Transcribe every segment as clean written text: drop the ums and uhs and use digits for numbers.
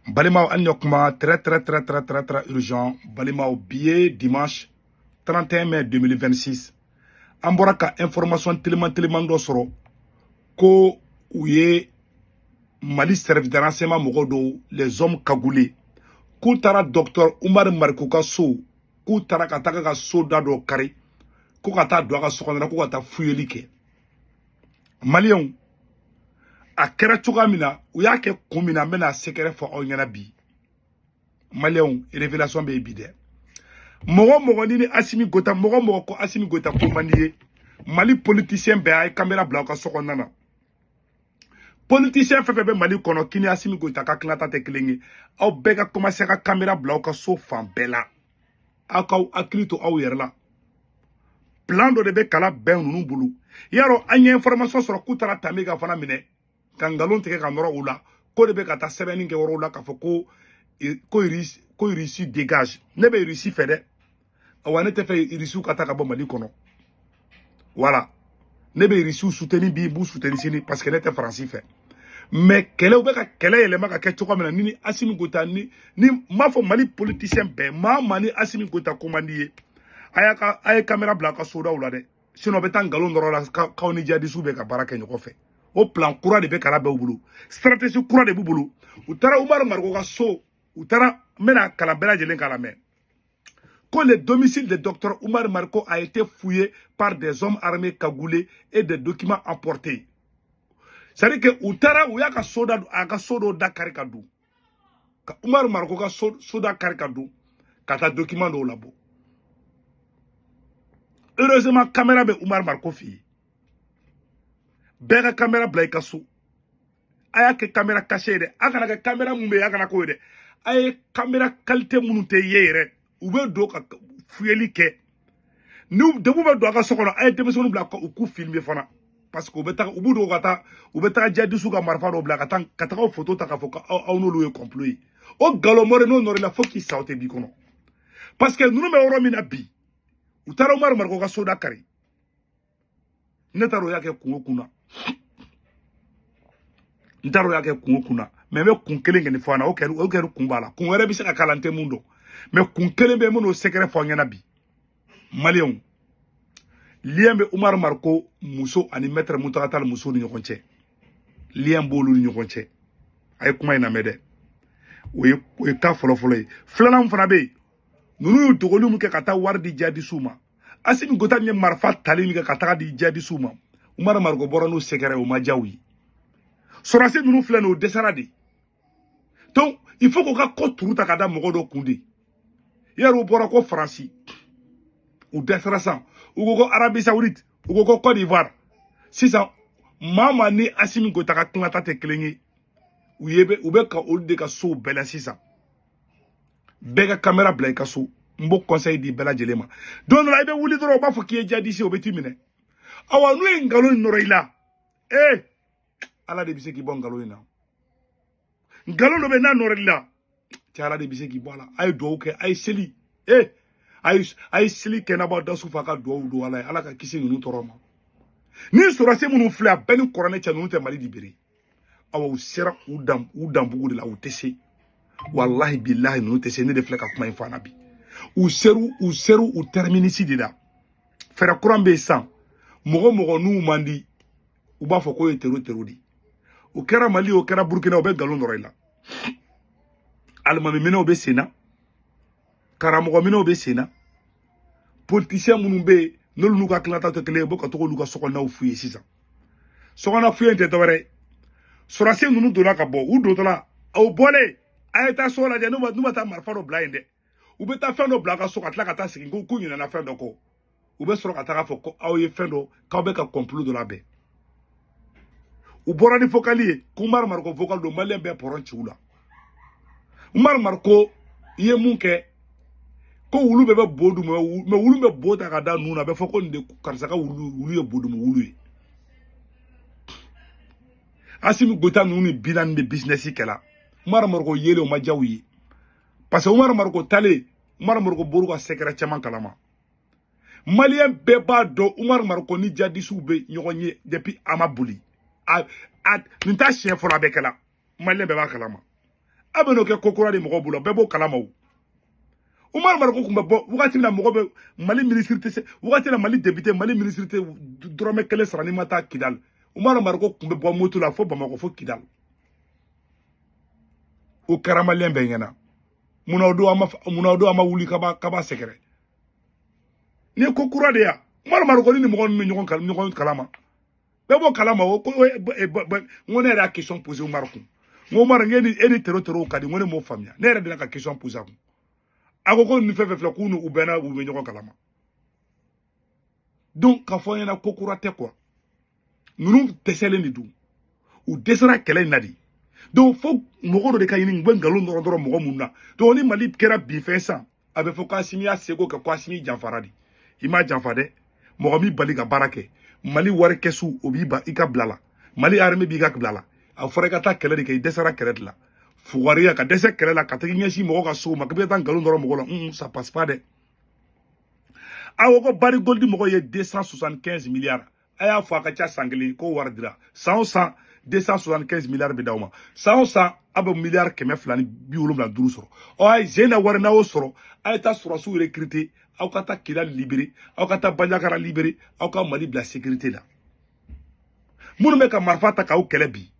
Balimaw, an ɲɔ kuma très très très très très très urgent. Balimaw, bi ye dimanche 31 mai 2026. An bɔra ka information teliman teliman dɔ sɔrɔ ko u ye Mali service de renseignement mɔgɔ dɔw, les hommes cagoulés, k'u taara docteur Umar Mariko ka so, k'u taara ka taga ka so da dɔ kari, ko ka taa don a ka so kɔnɔ, ko ka taa fuyeli kɛ. Maliyɛnw, a kɛra cogoya min na, u y'a kɛ kun min na, n bɛna secret fɔ aw ɲɛna bi. Maliyɛnw, révélation bɛ yen bi dɛ. Mɔgɔ mɔgɔ ni Asimi Goyita, mɔgɔ mɔgɔ ko Asimi Goyita ko man di ye, Mali politicien bɛɛ, a ye caméra bila aw ka so kɔnɔna na. Politicien fɛn fɛn bɛ Mali kɔnɔ k'i ni Asimi Goyita ka tilata tɛ kelen ye, aw bɛɛ ka commencer ka caméra bila aw ka so fan bɛɛ la. Aw k'aw hakili to aw yɛrɛ la. Plan dɔ de bɛ kala bɛn ninnu bolo. Yarɔ, an ye information sɔrɔ k'u taara Tamiga fana minɛ ka nkalon tigɛ ka nɔrɔ u la, ko de bɛ ka taa sɛbɛnni kɛ yɔrɔw la k'a fɔ ko Russie dégage. Ne bɛ Russie fɛ dɛ. Awa, ne tɛ fɛ Russiw ka taa ka bɔ Mali kɔnɔ. Voilà, ne bɛ Russiw soutenir bi, n b'u soutenir sini, parce que ne tɛ Faransi fɛ. Mais kɛlɛ, u bɛ ka kɛlɛ yɛlɛma ka kɛ cogoya min na, ni Asimi Goyita ni n b'a fɔ Mali politicien bɛɛ, maa maa ni Asimi Goyita ko man di ye, a y'a ka a ye caméra bila a ka sodaw la dɛ. Sinon, bɛ taa nkalon dɔrɔn la k'aw ni jihadisiw bɛ ka baara kɛ ɲɔgɔn fɛ. O plan kura de bɛ kala bɛɛ bolo, stratégie kura de b'u bolo. U taara Umaru Mariko ka so, u taara. N bɛna kalan bɛɛ lajɛlen k'a lamɛn ko le domicile de docteur Oumar Mariko a été fouillé par des hommes armés cagoulés et des documents emportés. C'est-à-dire que u taara, u y'a ka so da, a ka so dɔw da kari ka don, ka Oumar Mariko ka so, so da kari ka don ka taa document dɔw labɔ. Heureusement, caméra bɛ Oumar Mariko fɛ yen. Bɛɛ ka caméra bila i ka so. A y'a kɛ caméra cachée ye dɛ. A kana kɛ caméra mun bɛ yen, a kana k'o ye dɛ. A ye caméra qualité minnu tɛ ye yɛrɛ, u bɛ don ka fuyeli kɛ. Ni debu bɛ don a ka so kɔnɔ, a ye denmisɛnninw bila u k'u filmer fana, parce que u bɛ taga, u b'u dogo ka taa, u bɛ taga jihadisiw ka marifa dɔw bila ka taa, ka taga o photo ta k'a fɔ ko aw n'olu ye complot ye. O nkalon mɔri n'o nɔrɔ la fo k'i sa, o tɛ b'i kɔnɔ, parce que ninnu bɛ yɔrɔ min na bi, u taara Umaru Mariko ka so da kari. Ne t'a dɔn o y'a kɛ kun o kun na, n t'a dɔn o y'a kɛ kun o kun na, mais n bɛ kun kelen kɔni fɔ an na. O kɛra kun b'a la, kun wɛrɛ bɛ se ka k'a la, n tɛ mun dɔn, mais kun kelen bɛ yen, n bɛn'o secret fɔ aw ɲɛna bi. Maliyɛnw, lien bɛ Umaru Mariko muso ani maître Mountaga Tall muso ni ɲɔgɔn cɛ. Lien b'olu ni ɲɔgɔn cɛ. A ye kuma in lamɛn dɛ. O ye cas fɔlɔfɔlɔ ye. Filanan fana bɛ yen, ninnu ye dogoli min kɛ ka taa wari di jihadisiw ma, Asimi Goyita ye marifa tali min kɛ ka taga di jihadisiw ma, Umaru Mariko bɔra n'o secret ye, o ma diya u ye. Sɔrɔdasi ninnu filɛ nin ye, o dɛsɛra de. Donc il faut k'u ka ko turu ta ka da mɔgɔ dɔ kun de. Yarɔ, u bɔra ko Faransi, u dɛsɛra sisan, u ko ko Arabie Saoudite, u ko ko Côte d'Ivoire. Sisan, maa maa ni Asimi Goyita ka tilata tɛ kelen ye, u ye bɛ u bɛ ka olu de ka sow bɛɛ la sisan. Bɛɛ ka caméra bila i ka so. N b'o conseil di bɛɛ lajɛlen ma. Don dɔ la, i bɛ wuli dɔrɔn, u b'a fɔ k'i ye jihadiste, o bɛ t'i minɛ. Awa, n'u ye nkalon in nɔrɔ i la, ee, Ala de bɛ se k'i bɔ nkalon in na. Nkalon dɔ bɛ yen, n'a nɔrɔ i la, cɛ, Ala de bɛ se k'i bɔ a la. A ye dugawu kɛ, a ye seli, ee, a ye seli kɛ n'a b'aw da su fɛ, a ka dugawu don Ala ye, Ala ka kisi ninnu tɔɔrɔ ma. Ni sɔrɔdasi minnu filɛ, a bɛɛ ni kɔrɔnɛ cɛ, ninnu tɛ Mali libéré. Awa, u sera u dan u danbugu de la, u tɛ se. Walahi bilahi, ninnu tɛ se. Ne de filɛ ka kuma in fɔ an na bi. U ser'u u terminus de la. Fɛɛrɛ kura bɛ yen sisan, mɔgɔ mɔgɔ n'u man di, u b'a fɔ k'o ye terro terro de. O kɛra Mali, o kɛra Burukina, o bɛ nkalon nɔrɔ i la. Alimami minɛw bɛ sen na, karamɔgɔ minɛw bɛ sen na, politicien minnu bɛ yen, n'olu n'u ka tilata tɛ kelen ye, u bɛ ka to k'olu ka sokɔnɔnaw f'u ye sisan. Sokɔnɔ f'u ye tɛ dɔwɛrɛ ye, sɔrɔdasi ninnu donna ka bɔ, u dontɔla, o bɔlen, a ye taa so lajɛ, n'u ma taa marifa dɔ bila yen dɛ, u bɛ taa fɛn dɔ bila a ka so ka tila ka taa segin ko k'u ɲinɛna fɛn dɔ kɔ. U bɛ sɔrɔ ka taga fɔ ko aw ye fɛn dɔ, k'aw bɛ ka complot dɔ labɛn. U bɔra ni vocal ye ko Umaru Mariko vocal don. Maliyɛn bɛɛ pɔrɔn ci u la. Umaru Mariko, i ye mun kɛ ko wulu bɛɛ bɛ bo dun, mais wulu bɛ bo ta ka da nun na, a bɛ fɔ ko nin de karisa ka wulu, wulu ye bo dun wulu ye. Asimi Goyita ninnu ni 40 de business kɛla. Umaru Mariko yelen, o ma diya u ye, parce que Umaru Mariko talen, Umaru Mariko bɔr'u ka secret caman kalama. Maliyɛn bɛɛ b'a dɔn Umaru Mariko ni jihadisiw bɛ ɲɔgɔn ye depuis a ma boli. A nin t'a siɲɛ fɔlɔ, a bɛ kɛla, maliyɛn bɛɛ b'a kalama. A bɛ n'o kɛ ko kura de mɔgɔw bolo, bɛɛ b'o kalama o. Umaru Mariko tun bɛ bɔ wagati min na, mɔgɔ bɛ Mali ministre tɛ se wagati la, Mali député, Mali ministre tɛ dɔrɔmɛ kelen sara n'i ma taa Kidali. Umaru Mariko tun bɛ bɔ moto la fo Bamakɔ, fo Kidali. O kɛra maliyɛn bɛɛ ɲɛna. Munna o don an ma, munna o don an ma wuli kaba sɛgɛrɛ? Nin ye ko kura de ya. Umaru Mariko ni mɔgɔ ninnu bɛ ɲɔgɔn kalama, bɛɛ b'o kalama. O ko n ko ne yɛrɛ y'a question posé Umaru kun. N ko Umaru, n e ni tero tero ka di. N ko ne m'o faamuya, ne yɛrɛ delila ka question posé a kun. A ko ko nin fɛn fɛn filɛ, k'u n'u bɛnna, u bɛ ɲɔgɔn kalama. Donc k'a fɔ an ɲɛna, ko kura tɛ quoi. Ninnu dɛsɛlen de don, u dɛsɛra kɛlɛ in na de. Donc fo mɔgɔ dɔ de ka ɲini, u bɛ nkalon dɔrɔn dɔrɔn mɔgɔ mun na. Donc ni Mali kɛra bin fɛn san, a bɛ fɔ ko Asimi y'a seko kɛ, ko Asimi janfara de. I ma janfa dɛ, mɔgɔ m'i bali ka baara kɛ. Mali wari kɛsu, o b'i ba i ka bila la. Mali armée b'i ka bila la. A fɔra i ka taa kɛlɛ de kɛ, i dɛsɛra kɛlɛ de la. Fugariya ka dɛsɛ kɛlɛ la, ka taa ɲɛsin mɔgɔ ka so ma, k'i bɛ taa nkalon dɔrɔn mɔgɔ la, ça passe pas dɛ. Aw ko Barrick Gold mɔgɔ ye 275 milliards. A y'a fɔ a ka ca san kelen ko wari dira. San o san, 275 milliards bɛ d'aw ma. San o san, a bɛ miliyari 275 sɔrɔ. Ɔ, a ye zen na wari, n'a y'o sɔrɔ, a ye taa sɔrɔsiw recruter, aw ka taa Kidali libérer, aw ka taa Bandiagara libérer, aw ka Mali bila sécurité la. Minnu bɛ ka marifa ta k'aw kɛlɛ bi,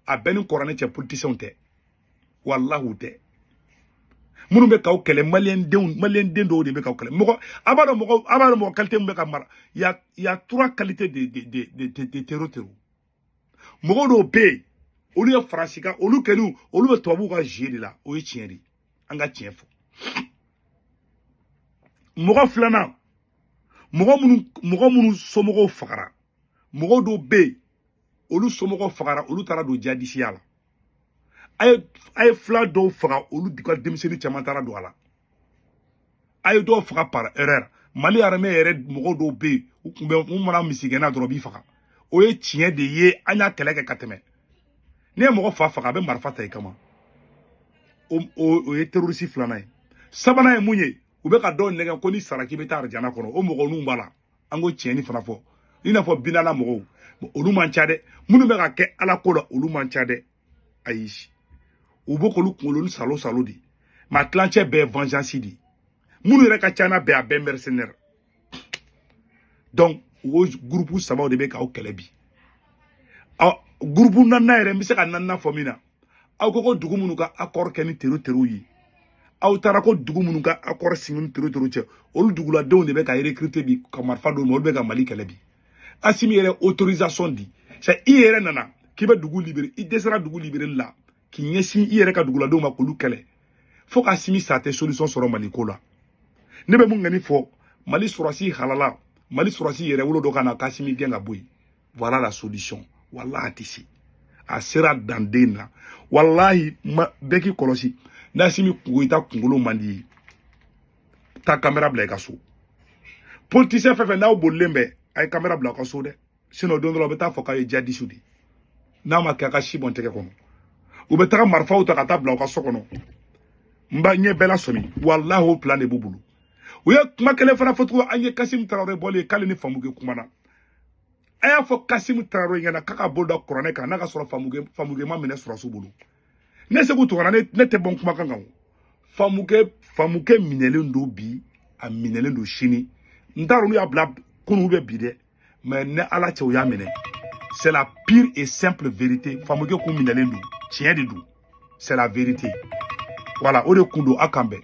a bɛɛ ni kɔrɔnɛ cɛ, politiciens tɛ, walahi u tɛ. Minnu bɛ k'aw kɛlɛ, maliyɛn denw, maliyɛn den dɔw de bɛ k'aw kɛlɛ. Mɔgɔ a b'a dɔn, mɔgɔ a b'a dɔn mɔgɔ qualité min bɛ ka mara. Il y a trois qualités de terro terro. Mɔgɔ dɔw bɛ yen, olu ye Faransi ka, olu kɛlen, olu bɛ tubabuw ka jeu de la. O ye tiɲɛ de ye, an ka tiɲɛ fɔ. Mɔgɔ filanan, mɔgɔ minnu somɔgɔw fagara. Mɔgɔ dɔw bɛ yen, olu somɔgɔw fagara, olu taara don jadisiya la. A ye fila dɔw faga, olu ka denmisɛnnin caman taara don a la. A ye dɔw faga par erreur. Mali armée yɛrɛ mɔgɔ dɔw bɛ yen, u tun bɛ u mana misigɛnna dɔrɔn, u b'i faga. O ye tiɲɛ de ye, an y'a kɛlɛ kɛ ka tɛmɛ. N'i ye mɔgɔ fa faga, a bɛ marifa ta i kama. O ye terroriste filanan ye. Sabanan ye mun ye? U bɛ ka dɔw nɛgɛn ko ni sara k'i bɛ taa arijana kɔnɔ. O mɔgɔ ninnu b'a la, an ko tiɲɛni fana fɔ, i n'a fɔ binala mɔgɔw, olu man ca dɛ. Minnu bɛ ka kɛ ala ko la, olu man ca dɛ. Ayi, u bɛ k'olu kunkolo ni salo salo de. Maa tilancɛ bɛɛ ye vengeance de ye. Minnu yɛrɛ ka ca n'a bɛɛ, a bɛɛ mercenaire. Donc o groupe sabaw de bɛ k'aw kɛlɛ bi. Ɔ, groupe naaninan yɛrɛ, n bɛ se ka naaninan fɔ min na. Aw ko ko dugu minnu ka accord kɛ ni terro terro ye, aw taara ko dugu minnu ka accord signé ni terro terro cɛ, olu duguladenw de bɛ ka recruter bi ka marifa d'u ma. Olu bɛ ka Mali kɛlɛ bi. Asimi yɛrɛ autorisation di. C'est i yɛrɛ nana k'i bɛ dugu libérer, i dɛsɛra dugu libérer la k'i ɲɛsin i yɛrɛ ka duguladenw ma k'olu kɛlɛ. Fo ka Asimi sa tɛ solution sɔrɔ Mali ko la. Ne bɛ mun ŋani fɔ? Mali sɔrɔsi halala, Mali sɔrɔsi yɛrɛ wolo dɔ ka na k'Asimi gɛn ka bɔ yen, voilà la solution. Walahi, a tɛ se, a sera danden na. Walahi, bɛɛ k'i kɔlɔsi. N'Asimi kungo, i ta kunkolo man di ye, taa caméra bila i ka so. Politicien fɛn fɛn n'aw bolilen bɛ, a ye caméra bila aw ka so dɛ. Sinon don dɔ la, u bɛ taa fɔ k'a ye jihadiste de. N'a ma kɛ, a ka si bɔn tɛgɛ kɔnɔ, u bɛ taga marifaw ta ka taa bila aw ka so kɔnɔ. N ba ɲɛ bɛɛ la sɔmi. Walahi, o plan de b'u bolo. U ye kuma kelen fana fɔ tugun. An ye Kasimu Tarawele bɔlen k'ale ni Famuke kumana. A y'a fɔ Kasimu Tarawele ɲɛna k'a ka bolo da kuranɛ kan, n'a ka sɔrɔ Famuke ma minɛ sɔrɔsiw bolo. Ne Segu Tunkara, ne tɛ bɔ n kumakan kan o. Famuke minɛlen don bi, a minɛlen don sini. N t'a dɔn n'u y'a bila kunun bɛ bi dɛ, mais ni Ala cɛ, u y'a minɛ. C'est la pure et simple vérité. Famuke kun minɛlen don, tiɲɛ de don, c'est la vérité. Voilà, o de kun don. A kan bɛn.